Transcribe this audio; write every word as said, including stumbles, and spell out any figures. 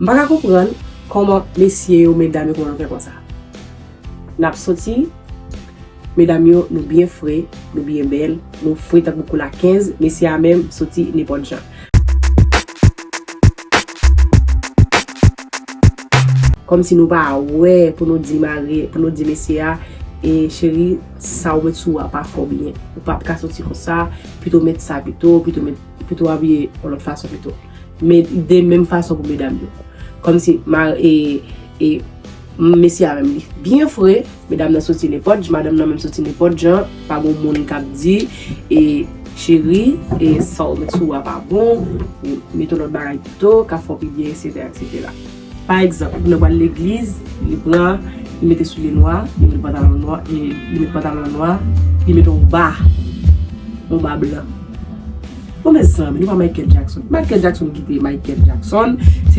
M pa ka konprann kòman mesye yo, medam yo, kòman nou fè konsa. N ap soti, medam yo, nou byen fre, nou byen bèl, nou fre tankou koula kenz, mesye a menm soti nenpòt jan. Kòmsi nou pa wè pou nou di mari, pou nou di mesye a, e cheri, sa ou met sou a pa fè w byen. Ou p ap ka soti konsa, pito met sa pito, pito met, pito abiye yon lòt fason pito. Men de menm fason pou medam yo. Kòmsi ma, e, e, mesye a menm li byen fre, medam nan soti nenpòt, madanm nan menm soti nenpòt jan, pa gon moun k ap di, e, cheri, e, sa ou met sou a pa bon, e, mete yon lòt bagay pito, k ap fè w pi byen, etsetera, etsetera. Pa egzanp, moun nan pral legliz, li pran, li mete soulye nwa, li mete pantalon nwa, e, li mete pantalon nwa, li mete yon ba, yon ba blan. Bon, mezanmi, nou pa Michael Jackson. Michael Jackson ki te Michael Jackson, se